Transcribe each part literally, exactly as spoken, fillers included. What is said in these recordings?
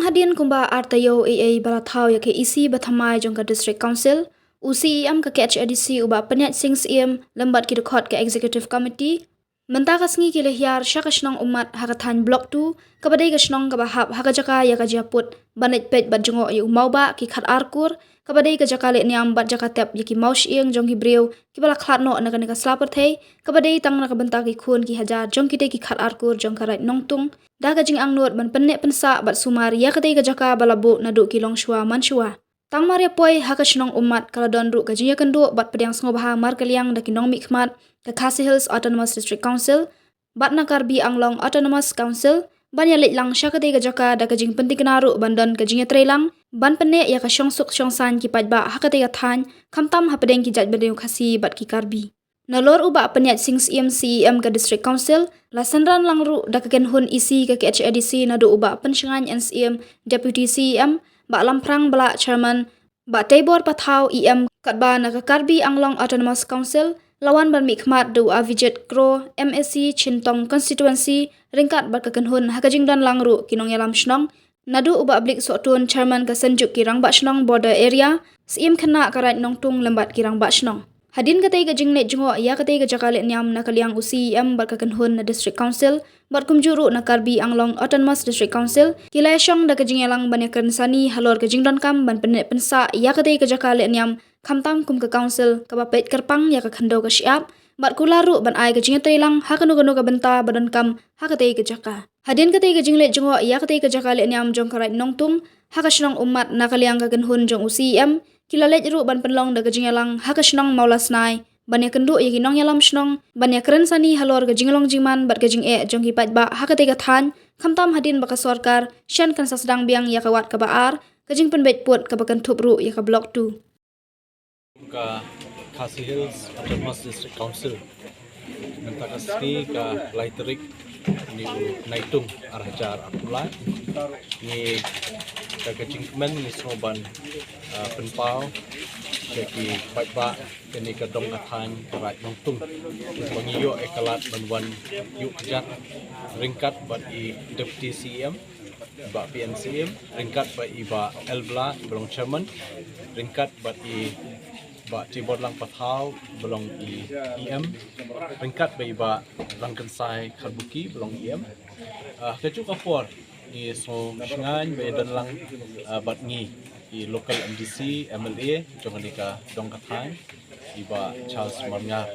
Hadien kumba ar taïew ei ei ba la thaw ïa ka E C ba thymmai jong ka District Council, u C E M ka K H A D C u Bah Pynïaid Sing Syiem lem bad ki dkhot ka Executive Committee, mynta ka sngi ki la hiar sha ka shnong Ummat ha ka thaiñ Block two, kaba dei ka shnong kaba hap ha ka jaka ïa ka jingput ban leit peit bad jngoh ïa u mawbah ki khat ar kur, kaba dei ka jaka leh niam bad jaka tep ïa ki mawshyieng jong ki briew kiba la khlad noh na kane ka sla pyrthei, kaba dei tang na ka bynta ki khun ki hajar jong kitei ki khat ar kur jong ka Raid Nongtung, da ka jingangnud ban pynneh pynsah bad sumar ïa katei ka jaka ba la buh naduh ki longshuwa manshuwa. Tang mar ïa poi ha ka shnong Ummat ka la don ruh ka jingïakynduh bad pdiang sngewbha markylliang da ki nongmihkhmat ka Khasi Hills Autonomous District Council bad na Karbi Anglong Autonomous Council ban ïaleit lang sha katei ka jaka da ka jingpyntikna ruh ban don ka jingïatreilang ban pynneh ïa ka shongsuk shongsaiñ ki paidbah ha katei ka thaiñ, khamtam hapdeng ki jaitbynriew Khasi bad ki Karbi. Nalor u Bah Pynïaid Sing Syiem, C E M ka District Council, la synran lang ruh da ka kynhun E C ka K H A D C naduh u Bah Pynshngain N Syiem, Deputy C E M, Bah Lamphrang Blah, Chairman, Bah Teibor Pathaw, E M, katba na ka Karbi Anglong Autonomous Council la wan ban mihkhmat da u Avijit Kro, M A C Chin Tong Constituency, ryngkat bad ka kynhun ha ka jingdon lang ruh ki nongïalam shnong, naduh u Bah Blik Sohtun, Chairman ka Synjuk ki Rangbah Shnong Border Area, Syiem Khynnah ka Raid Nongtung lem bad ki Rangbah Shnong. Hadien katei ka jingleit jngoh ïa katei ka jaka leh niam na ka liang u C E M bad ka kynhun na District Council bad kumjuh ruh na Karbi Anglong Autonomous District Council, ki la ïashong da ka jingïalang ban ïakren sani halor ka jingdonkam ban pynneh pynsah ïa katei ka jaka leh niam, khamtam kum ka Council kaba peit kyrpang ïa ka khyndew ka shyiap bad kular ruh ban ai ka jingïatreilang ha kano kano ka bynta ba donkam ha katei ka jaka. Hadien katei ka jingleit jngoh ïa katei ka jaka leh niam jong ka Raid Nongtung ha ka shnong Ummat, na ka liang ka kynhun jong u C E M ki la leit ruh ban pynlong da ka jingïalang ha ka shnong Mawlasnai ban ïakynduh ïa ki nongïalam shnong ban ïakren sani halor ka jinglong jingman bad ka jingeh jong ki paidbah ha katei ka thaiñ, khamtam hadien ba ka sorkar shen kan sa sdang biang ïa ka wat kaba ar, ka jingpynbeit pud kaba kynthup ruh ïa ka Block two. Ka Khasi Hills Autonomous District Council, mynta ka sngi ka lai tarik ni u Naitung ar hajar arphew lai, ngi da ka jingkmen ngi sngew ban, ah, pynpaw ïa ki paidbah kane ka dong ka thaiñ ka Raid Nongtung, ba ngi ïoh ïa ka lad ban wan ïuh kjat ryngkat bad i Deputy C E M, Bah P N Syiem, ryngkat bad i Bah L Blah ba long Chairman, ryngkat bad i Bah Teibor Lang Pathaw ba long i E M, ryngkat bad i Bah Rangkynsai Kharbuki ba long E M. Ah, kajuh ka por ngi sngew shngaiñ ba ïadon lang, ah, bad ngi i local M D C, M L A jong kane ka dong ka thaiñ, i Bah Charles Marngar.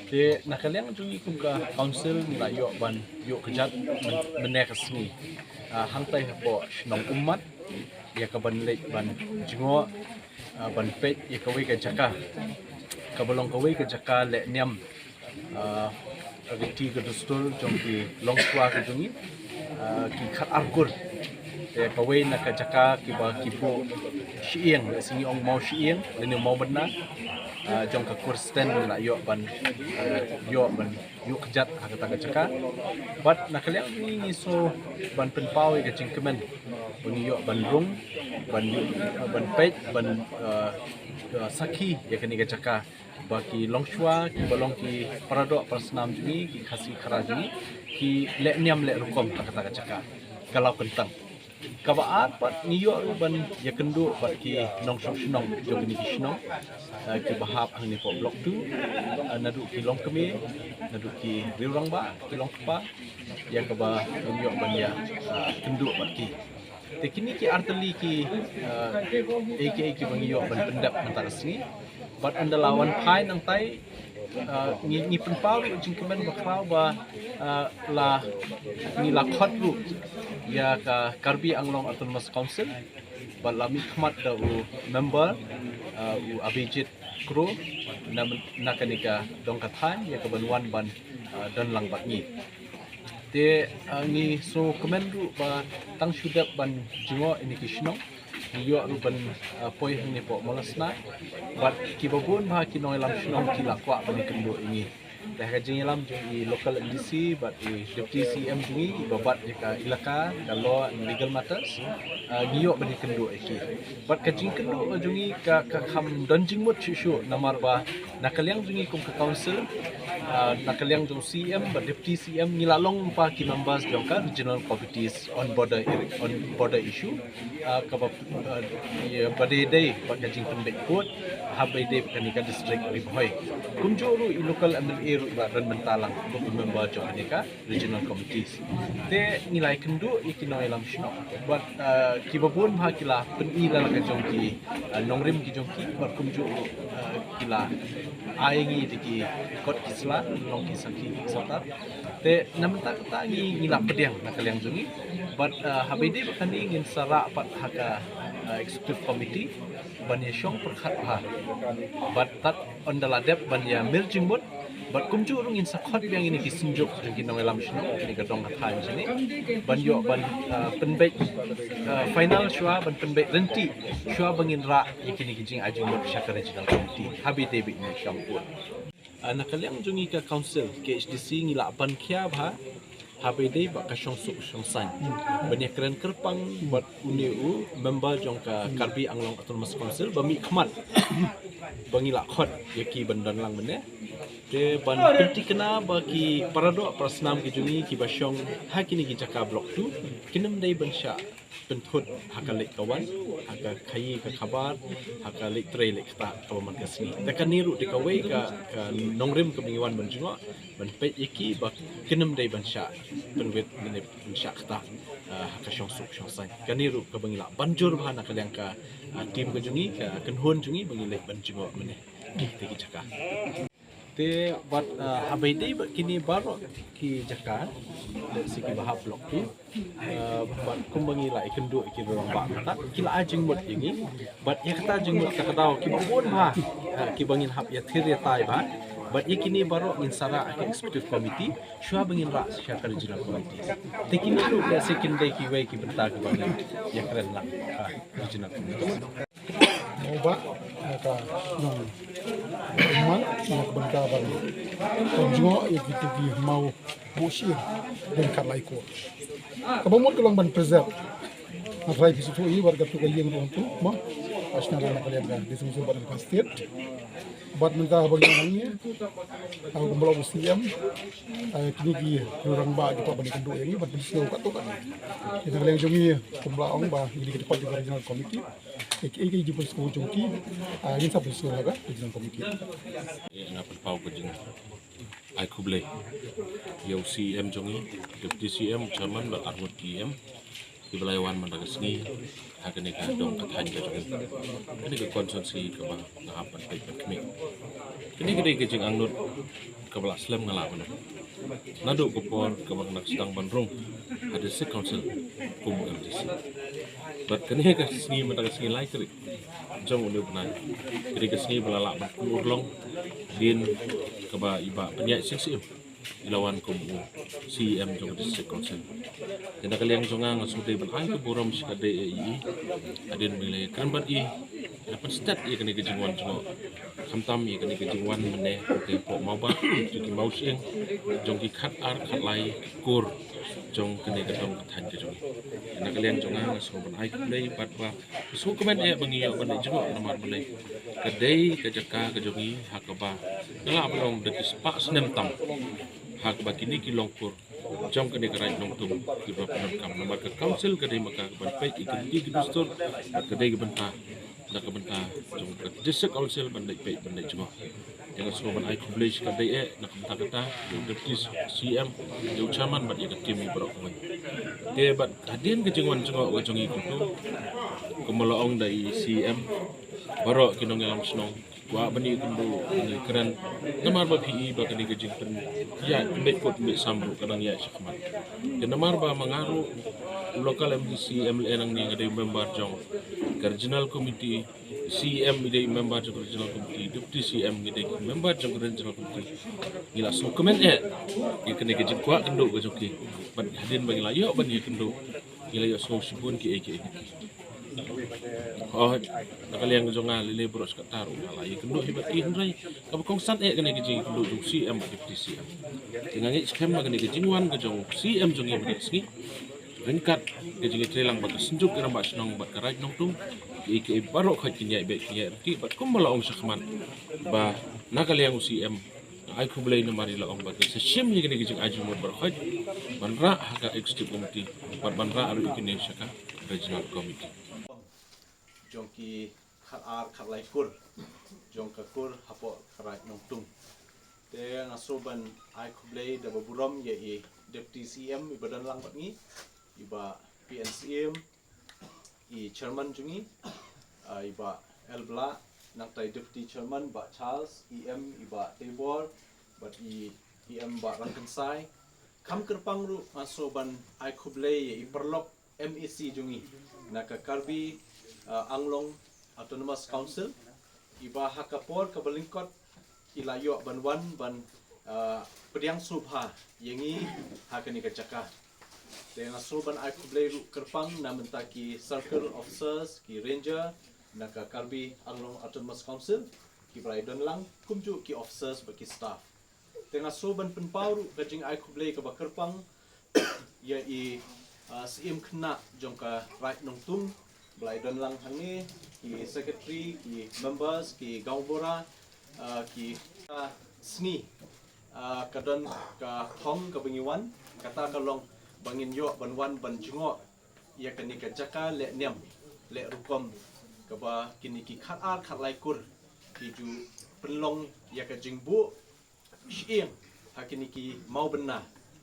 Te na ka liang jong ngi kum ka Council ngi la ïoh ban ïuh kjat myn-, mynne ka sngi, ah, hangtai hapoh shnong Ummat ïa ka ban leit ban jngoh, ah, ban peit ïa kawei ka jaka kaba long kawei ka jaka leh niam, ah, riti ka dustur jong ki longshuwa ka jong ngi, ah, ki khat ar kur. Te kawei na ka jaka kiba ki buh shyieng, lehse ngi ong mawshyieng lane mawbynna, ah, jong ka kur Sten ngi la ïoh ban, ah, ïoh ban ïuh kjat ha kata ka jaka. Bad na ka liang ngi, ngi sngew ban pynpaw ïa ka jingkmen ba ngi ïoh ban rung, ban ïuh, ban peit, ban, ah, ah, sakhi ïa kane ka jaka ba ki longshuwa kiba long ki paradoh parasnam jong ngi, ki Khasi Khara jong ngi, ki leh niam leh rukom ha kata ka jaka. Ka Lawkyntang. Kaba ar pat ngi ïoh ruh ban ïakynduh bad ki nongshong shnong jong kine ki shnong, eh, kiba hap hangne hapoh Block two, eh, naduh ki longkmie, naduh ki riewrangbah, ki longkpa, ïa kaba ngin ïoh ban ïa, eh, kynduh bad ki. Te kine ki artylli ki, eh, ei ki ei kiba ngi ïoh ban pyndep mynta ka sngi. Bad ynda la wan phai nangtai, eh, ngi, ngi pynpaw ruh jingkmen bakhraw ba, eh, la ngi la khot ruh ïa ka Karbi Anglong Autonomous Council, bad la mihkhmat da u member, eh, u Abhijit Kro, na, na kane ka dong ka thaiñ ïa ka ban wan ban, eh, don lang bad ngi. Te, ah, ngi sngewkmen ruh ba tang shu dep ban jngoh ïa kine ki shnong, ngi ïoh ruh ban, ah, poi hangne hapoh Mawlasnai. Bad kiba bun bha ki nongïalam shnong ki la kwah ban ïakynduh ïa ngi. Te ha ka jingïalam jong i local M D C bad i Deputy C E M jong ngi, iba bat ïa ka elaka, ka law and legal matters, ah, ngi ïoh ban ïakynduh ïa ki. Bad ka jingkynduh jong ngi ka, ka kham don jingmut shuh shuh namar ba na ka liang jong ngi kum ka council, Ah, na ka liang jong C M bad Deputy C M ngi la long lypa ki members jong ka Regional Committees on Border Area, on Border Issue, ah, kaba, ah, ïa, ba dei dei bad ka jingpynbeit pud ha ba dei bad kane ka district Ri Bhoi. Kumjuh ruh i local M L A ruh ba don bynta lang kum u member jong kane ka Regional Committees. Te ngi la ïakynduh ïa ki nongïalam shnong bad, ah, kiba bun bha ki la pyni la ka jong ki, ah, nongrim ki jong ki bad kumjuh ruh, ah, ki la ai ngi da ki kot ki sla, long ki sakhi ki sorkar. Te na mynta kata ngi, ngi la pdiang na ka liang jong ngi. Bad, ah, ha ba dei bad kane ngin sa rah pat ha ka, ah, executive committee ban ïashong pyrkhat bha. Bad tad ynda la dep ban ïa mir jingmut. Bad kumjuh ruh ngin sa khot biang ïa kine ki synjuk jong ki nongïalam shnong, kine ka dong ka thaiñ shane. Ban ïoh ban, ah, pynbeit, ah, final shuwa, ban pynbeit ryntih shuwa ba ngin rah ïa kine ki jingai jingmut sha ka Regional Committee ha ba dei bad ngi shong pud. Ah, na ka liang jong ngi ka Council K H D C ngi la ban khia bha ha ba dei bad ka shongsuk shongsaiñ ban ïakren kyrpang bad une u member jong ka Karbi Anglong Autonomous Council ba mih khmat ba ngi la khot ïa ki ban don lang mynne. Te ban pynthikna ba ki paradoh parasnam ki jong ngi kiba shong ha kine ki jaka Block two kin ym dei ban shah pynthut ha ka leit ka wan, ha ka khaïi ka khabar, ha ka leit trei leit ktah kaba man ka sngi. Te kane ruh dei kawei ka, ka nongrim kaba ngi wan ban jngoh ban peit ïa ki ba kin ym dei ban shah pynwit ne ban shah ktah, ah, ha ka shongsuk shongsaiñ. Kane ruh kaba ngi la ban jur bha na ka liang ka, ah, team ka jong ngi, ka kynhun jong ngi ba ngi leit ban jngoh mynne. Te ki jaka. Te bad, ah, ha ba dei bad kine baroh ki jaka, lehse kiba hap Block two, ah, bad kumba ngi la ïakynduh ïa ki rangbah mynta, ki la ai jingmut ïa ngi. Bad ïa kata jingmut kata ka daw kiba bun bha, ah, kiba ngin hap ïathir ïatai bha. Bad ïa kine baroh ngin sa rah ha ka executive committee shuwa ba ngin rah sha ka regional committee. Te kine ruh lehse kin dei kiwei ki bynta kiba ngin ïakren lang ha regional committee. Mawbah na ka shnong Umman na ka bynta ban pynjngoh ïa kito ki maw buh shyieng ryngkat lai kur. Kaba mut ka long ban preserve. Nga trai phi sngewthuh ïa bad kato ka ïing ruh hangto mo. Ka shna na ka liang ka District Council bad ka state. Bad mynta haba ngi nang ïa ka kumba la ong u C M, eh, kine ki rangbah ki kwah ban ïakynduh ïa ngi ban pynsngew katto katne. Ïa ka liang jong ngi kumba la ong ba ngi dei ki dkhot jong ka regional committee. Ïa ki, ïa ki jingpynsngew jong ki, ah, ngin sa pynsngew ha ka regional committee. Ïa nga pynpaw ka jing ai khublei ïa u C M jong ngi, Deputy C M, Chairman bad arngut ki E M kiba la ïa wan mynta ka sngi ha kane ka dong ka thaiñ ka jong ngi, kane ka constituency kaba nga hap ban peit ban khmih. Kane ka dei ka jingangnud kaba la slem nga lah ban ong. Naduh ka por kaba nga dang sdang ban rung ha District Council kum u M D C. Bad kane ka sngi mynta ka sngi lai tarik jong une u bnai, ka dei ka sngi ba la lah ban pynurlong hadien kaba i Bah Pynïaid Sing Syiem i la wan kum u C M jong ka District Council. Te na ka liang jong nga nga sngewdei ban ai ka burom shikatdei ïa i hadien ba i la ïakren bad i, i la pynstet ïa kane ka jingwan jngoh. Khamtam ïa kane ka jingwan mynne ka hapoh Mawbah jong ki mawshyieng jong ki khatar khatlai ki kur jong kane ka dong ka thaiñ ka jong ngi. Te na ka liang jong nga nga sngewdei ban ai khublei bad ba sngewkmen eh ba ngi ïoh ban leit jngoh namar mynne ka dei ka jaka ka jong ngi ha kaba nga lah ban ong da ki spah snem tam ha kaba kine ki longkur jong kane ka Raid Nongtung kiba pyndonkam namar ka council ka dei ma ka ban peit ïa ki riti ki dustur bad ka dei ka bynta na ka bynta jong ka District Council ban leit peit ban leit jngoh. Te nga sngewbha ban ai khublei shikatdei eh na ka bynta kata ïa u Deputy C M, ïa u Chairman bad ïa ka team baroh kawei. Te bad hadien ka jingwan jngoh ka jong ngi kumto, kumba la ong da i C M, baroh ki nongïalam shnong kwah ban ïakynduh ban ïakren namar ba phi i ba kane ka jingpyn, ïa, pynbeit kut pynbeit sam ruh ka dang ïaid shakhmat. Te namar ba ma nga ruh u local M D C, M L A nangne nga dei member jong ka regional committee, C M i dei member jong ka regional committee, Deputy C M i dei member jong ka regional committee. Ngi la sngewkmen eh ïa kane ka jingkwah kynduh ka jong ki. Bad hadien ba ngi la ïoh ban ïakynduh, ngi la ïohsngew shibun kiei kiei. Oh, na ka liang jong nga lei lei baroh shi katta ruh nga la ïakynduh hi bad ki, hynrei kaba kongsan eh kane ka jingïakynduh jong C M bad Deputy C M. Te nga ngeit skhem ba kane ka jingwan ka jong C M jong ngi mynta ka sngi ryngkat ka jingïatreilang bad ka Synjuk ki Rangbah Shnong bad ka Raid Nongtung, kiei kiei baroh khoit kin ïaid beit kin ïaid ryntih bad kumba la ong shakhmat ba na ka liang u C M Ai khublei namar i la ong ba te sa shim ïa kine ki jingai jingmut baroh ban rah ha ka executive committee bad ban rah ruh ïa kine sha ka regional committee. Jong ki khat ar khat lai kur jong ka kur hapoh ka Raid Nongtung. Te nga sngewbha ban ai khublei da ba burom ïa i Deputy C M i ba don lang bad ngi, i ba P N C M, i chairman jong ngi, ah, i ba L Blah, nangta i Deputy Chairman ba Charles, E M i ba Tebor, bad i E M ba Rangkynsai. Kham kyrpang ruh nga sngewbha ban ai khublei ïa i paralok M A C jong ngi na ka Karbi, ah, Anglong Autonomous Council, i ba ha ka por ka ba lyngkot i la ïoh ban wan ban, ah, pdiang sngewbha ïa ngi ha kane ka jaka. Te nga sngewbha ban ai khublei ruh kyrpang na mynta ki circle officers, ki ranger na ka Karbi Anglong Autonomous Council, ki ba la ïa don lang, kumjuh ki officers bad ki staff. Te nga sngewbha ban pynpaw ruh ka jingai khublei ka ba kyrpang ïa i, ah, Syiem Khynnah jong ka Raid Nongtung ba la ïa don lang hangne, ki secretary, ki members, ki gaonbura, ah, ki, ah, sngi, ah, ka don ka thong ka ba ngi wan, kata ka long ba ngin ïoh ban wan ban jngoh ïa kane ka jaka leh niam leh rukom ka ba kine ki khat ar khat lai kur ki ju pynlong ïa ka jingbuh shyieng ha kine ki mawbynna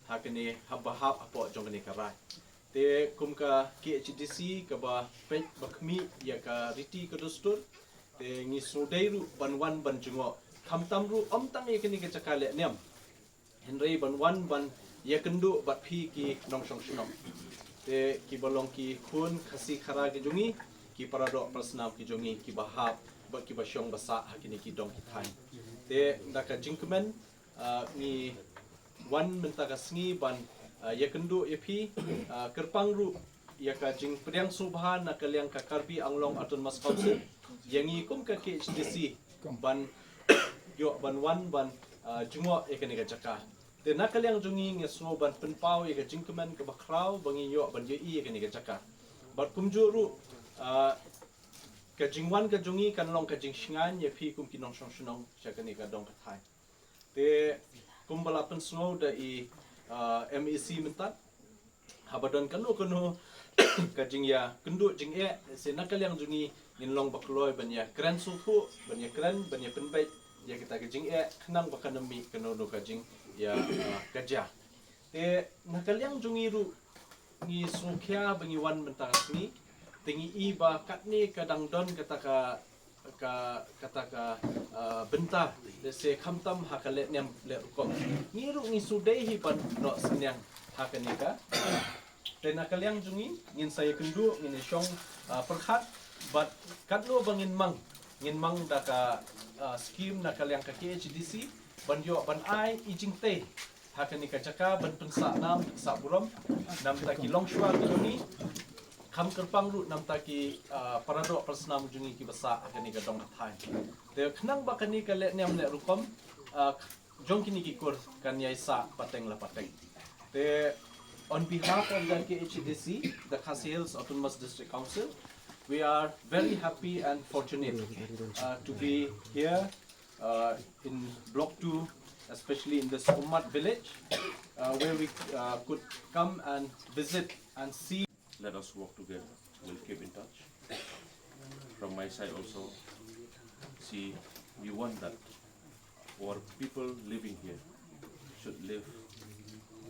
ha kane ha ba hap hapoh jong kane ka raid. Te kum ka K H A D C ka ba peit ba khmih ïa ka riti ka dustur, te ngi sngewdei ruh ban wan ban jngoh, khamtam ruh ym tang ïa kane ka jaka leh niam, hynrei ban wan ban ïa kynduh bad phi ki nongshong shnong, te ki ba long ki khun Khasi Khara ki jong ngi, ki paradoh parasnam ki jong ngi ki ba hap bad ki ba shong ba sah ha kine ki dong ki thaiñ. Te da ka jingkmen, ah, ngi wan mynta ka sngi ban, ah, ïa kynduh ïa phi, ah, kyrpang ruh ïa ka jingpdiang sngewbha na ka liang ka Karbi Anglong Autonomous Council ïa ngi kum ka K H A D C ban ïoh ban wan ban, ah, jngoh ïa kane ka jaka. Te na ka liang jong ngi nga sngewbha ban pynpaw ïa ka jingkmen ka ba khraw ba ngi ïoh ban ïohi ïa kane ka jaka. Bad kumjuh ruh, ah, ka jingwan ka jong ngi kan long ka jingshngaiñ ïa phi kum ki nongshong shnong sha kane ka dong ka thaiñ. Te kum ba la pynsngew da i, ah, M A C mynta, haba don kano kano ka jingïakynduh jingeh, se na ka liang jong ngi ngin long ba kloi ban ïakren sngewthuh, ban ïakren, ban ïapynbeit ïa kita ka jingeh khnang ba kan ym mih kano kano ka jingïa, ah, ka jia. Te na ka liang jong ngi ruh ngi sngewkhia ba ngi wan mynta ka sngi, te ngi i ba katne ka dang don kata ka, ka, kata ka, ah, bynta, lehse khamtam ha ka leh niam leh rukom. Ngi ruh ngi sngewdei hi ban noh synñiang ha kane ka. Te na ka liang jong ngi ngin sa ïakynduh, ngin ïashong, ah, pyrkhat bad katno ba ngin mang, ngin mang da ka, ah, skim na ka liang ka K H A D C ban ïoh ban ai i jingtei ha kane ka jaka ban pynsah nam pynsah burom namta ki longshuwa ki jong ngi, kham kyrpang ruh namta ki, ah, paradoh parasnam jong ngi ki ba sah ha kane ka dong ka thaiñ. Te khnang ba kane ka leh niam leh rukom, ah, jong kine ki kur kan ïai sah pateng la pateng. Te on behalf of the K H A D C, the Khasi Hills Autonomous District Council, we are very happy and fortunate, uh, to be here, uh, in Block two, especially in this Ummat village, uh, where we, uh, could come and visit and see. Let us work together. We'll keep in touch. From my side also, see, we want that our people living here should live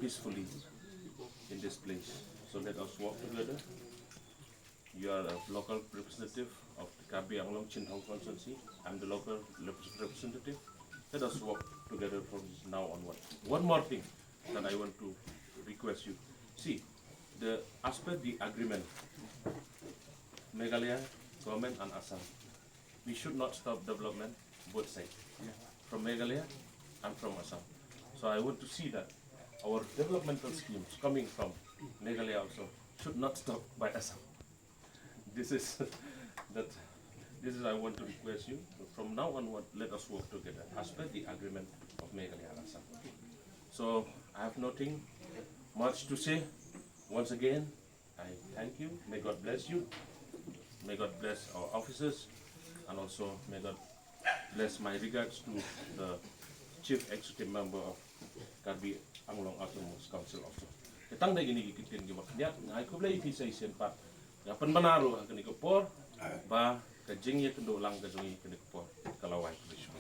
peacefully in this place. So let us work together. You are a local representative of the Karbi Anglong Chinthong constituency. I'm the local rep-, representative. Let us work together from now onward. One more thing that I want to request you. See, the, as per the agreement, Meghalaya government and Assam, we should not stop development both sides. From Meghalaya and from Assam. So I want to see that our developmental schemes coming from Meghalaya also should not stop by Assam. This is that, this is I want to request you. From now onward, let us work together as per the agreement of Meghalaya and Assam. So I have nothing much to say. Once again, I thank you. May God bless you. May God bless our officers, and also may God bless, my regards to the Chief Executive Member of Karbi Anglong Autonomous Council of. Te tang da kine ki ktien kiba khyndiat, nga ai khublei ïa phi sa shisien pat. Nga pynbna ruh ha kane ka por ba ka jingïakynduh lang ka jong ngi kane ka por ka la wai khublei shuh.